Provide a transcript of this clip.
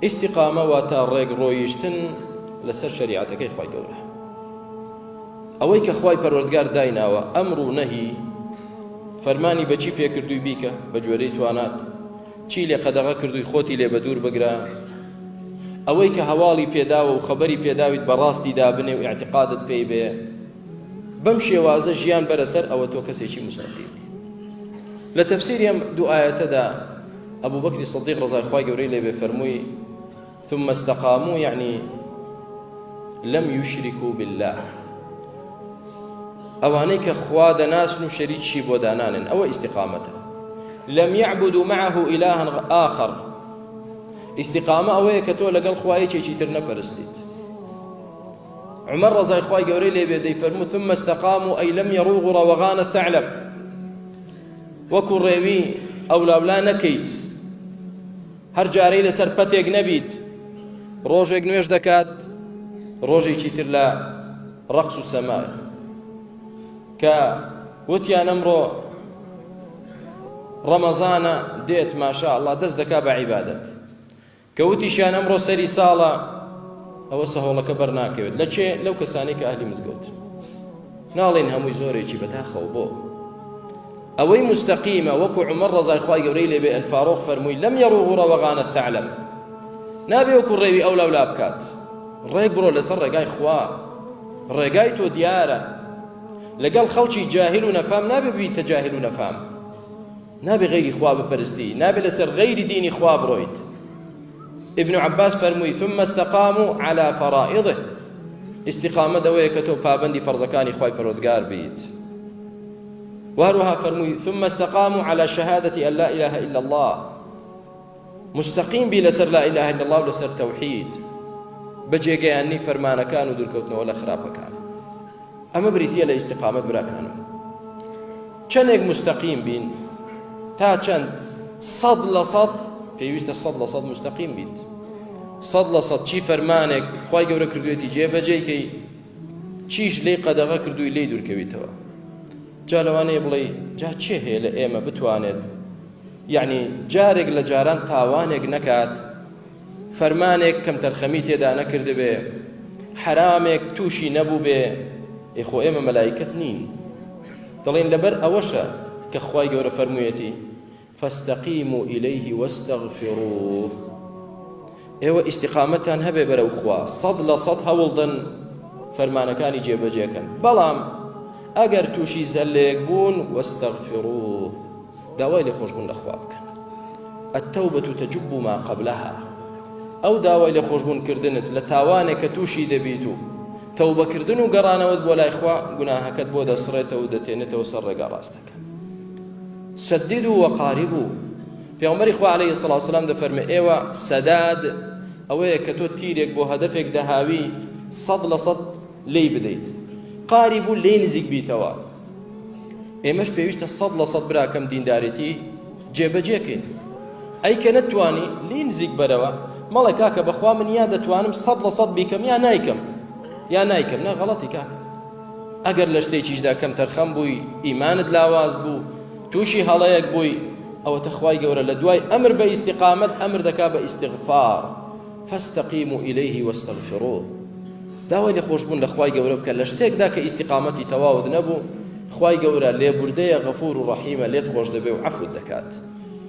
ئیستیقامە واتە ڕێک ڕۆیشتن لەسەر شەریعەتەکەی خوای گەورە. ئەوەی کە خوای پەروەردگار دایناوە ئەمر و نەهی فەرمانی بەچی پێکردووی بیکە بە گوێرەی توانات چی لێ قەدەغە کردووی خۆتی لێ بەدوور بگرە ئەوەی کە هەواڵی پێداوە و خەبەری پێداویت بەڕاستی دابنێ و ئیعتقادت پێی بێ بەم شێوازە ژیان بەرە سەر ئەوە تۆ کەسێکی مستەقیمی لە تەفسیری ئەم دوو ئایەتەدا ئەبوو بەکری سدیق ڕەزای خوای گەورەی لێ بێ فەرمووی ثم استقاموا يعني لم يشركوا بالله ئەوانەی کە خوا دەناسن و شەریکشی بۆ دانانن ئەوە ئیستیقامەتە لم يعبدوا معه إلها آخر ئیستیقامە ئەوەیە کە تۆ لەگەڵ خوا یەکێکی تر نەپەرستیت عمر ڕەزای خوای گەورەی لێ بێ دەیفەرموو ثم استقاموا أي لم يروغوا روغان الثعلب وەکو ڕێوی ئەولاولا نەکەیت هەر جارەی لەسەر پەتێک نەبیت ڕۆژێک نوێژ دەکات ڕۆژێکی تر لە ڕەقس و سەمای کە وتیان ئەمڕۆ ڕەمەزانە دێت ماشاء الله دەست دەکا بە عیبادەت کە وتیشیان ئەمڕۆ سەری ساڵە ئەوە سەهۆڵەکە بەرناکەوێت لە کێ لەو کەسانەی کە ئەهلی مزگەوت ناڵێن هەمووی زۆرێکی بەداخەوە بۆ ئەوەی مستەقیمە وەکو عمر ڕەزای خوای گەورەی لێبێ الفاروق فەرمووی لەم یەڕوغ ڕەوەغانە الثعلب نابێ وەکو ڕێوی ئەو لاولا بکات ڕێک بڕۆ لەسەر ڕێگای خوا ڕێگای تۆ دیارە لەگەڵ خەڵکی جاهل و نەفام نابێ ببیتە جاهل و نەفام نابێ غەیری خوا بپەرستی، نابێ لەسەر غەیری دینی خوا بڕۆیت. ابن عباس فەرمووی ثم استقاموا على فرائضه استقامەت ئەوەیە کە تۆ پابەندی فەرزەکانی خوای پەروەردگار بیت. وهروها فەرمووی ثم استقاموا على شهادة أن لا إله إلا الله مستقیم بی لەسەر لا إله إلا الله و لەسەر تەوحید بەجێگەیاندنی فەرمانەکان و دوورکەوتنەوە لە خراپەکان. ئەمە بریتیە لە ئیستیقامەت براکانم چەندێک مستەقیم بین تا چەند 100% پێویستە 100% مستەقیم بیت 100% چی فەرمانێک خوای گەورە کردوێتی جێبەجێکەی چیش لێی قەدەغە کردووی لێی دوورکەویتەوە جا لەوانەیە بڵێ جا چێ هەیە لە ئێمە بتوانێت یعنی جارێک لە جاران تاوانێک نەکات فەرمانێک کەمتەرخەمی تێدا نەکردبێ، حەرامێک تووشی نەبووبێ، ئێ خۆ ئێمە مەلایکەت نین. دەڵێین لەبەر ئەوەشە کە خوای گەورە فەرموویەتی، فاستقیموا الیه واستغفروه، ئێوە ئیستیقامەتتان هەبێ بەرەو خوا، 100% هەوڵدەن فەرمانەکانی جێبەجێکەن، بەڵام ئەگەر تووشی زەللەیەک بوون، واستغفروه، داوای لێخۆشبوون لە خوا بکەن التوبة تجب ما قبلها ئەو داوای لێخۆشبوون کردنت لە تاوانێک کە تووشی دەبیت و تەوبەکردن و گەڕانەوەت بۆ لای خوا گوناهەکەت بۆ دەسڕێتەوە و دەتێنێتەوە سەر ڕێگا ڕاستەکە سددوا وقاربوا پێغەمبەری خوا عەلەیهی سڵاو سلام دەفەرمێ ئێوە سەداد ئەوەیە کە تۆ تیرێک بۆ هەدەفێک دەهاوی 100% لێی بدەیت قاربوا لێی نزیک بیتەوە ئێمەش پێویستە 100% براکەم دیندارێتی جێبەجێکەین ئەی کە نەتوانی لی نزیک بەرەوە مەڵێ کاکە بەخوا من یا دەتوانم 100% بیکەم یا نایکەم یا نایکەم نا غەڵەتی کاکە ئەگەر لە شتێکیشدا کەم تەرخەم بووی ئیمانت لاواز بوو تووشی هەڵەیەک بووی ئەوەتە خوای گەورە لە دوای ئەمر بە ئیستیقامەت ئەمر دەکا بە ئیستیغفار فاستقیموا الیه واستغفروه داوای لێخۆشبوون لە خوای گەورە بکە لە شتێکدا کە ئیستیقامەتی تەواوت نەبوو خوای گەورە لێبوردەیە غەفور و ڕەحیمە لێت خۆش دەبێ و عەفوت دەکات.